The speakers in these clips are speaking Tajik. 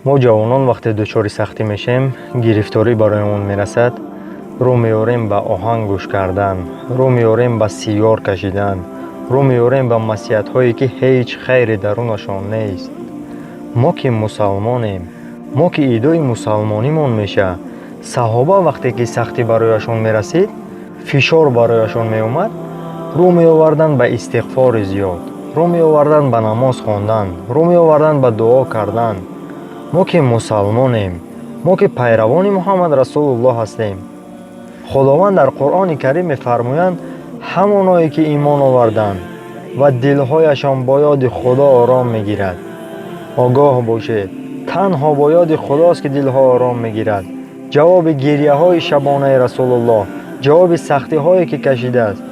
Мо, ҷавонон, вақте дучори сахтӣ мешем, гирифторӣ бароямон мерасад, рӯ меорем ба оҳанг гӯш кардан, рӯ меорем ба сигор кашидан, рӯ меорем ба масиятҳое, ки ҳеҷ хайре дарунашон нест. Мо ки мусалмонем, мо ки идои мусалмонимон меша, саҳоба вақте ки сахтӣ барояшон мерасид, фишор барояшон меомад, рӯ меоварданд ба истиғфори зиёд, рӯ меоварданд ба намоз хондан, рӯ меоварданд ба дуо кардан. Мо ки мусалмонем, мо ки пайравони Муҳаммад Расулуллоҳ ҳастем, Худованд дар Қуръони Карим мефармоянд: ҳамоное ки имон оварданд ва дилҳояшон бо ёди Худо ором мегирад. Огоҳ бошед, танҳо бо ёди Худост, ки дилҳо ором мегирад. Ҷавоби гирьяҳои шабонаи Расулуллоҳ, ҷавоби сахтиҳое, ки кашидааст,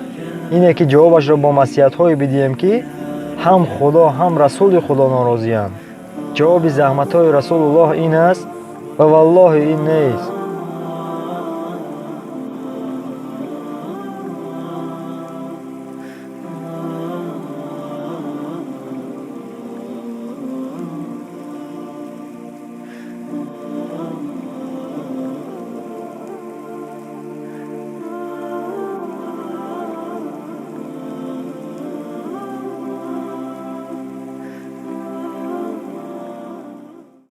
ине ки ҷавобашро бо масиятҳое бидиҳем, ки ҳам Худо, ҳам Расули Худо норозиянд. Ҷавоби заҳматҳои Расулуллоҳ ин аст? Ва валлоҳи, ин нест.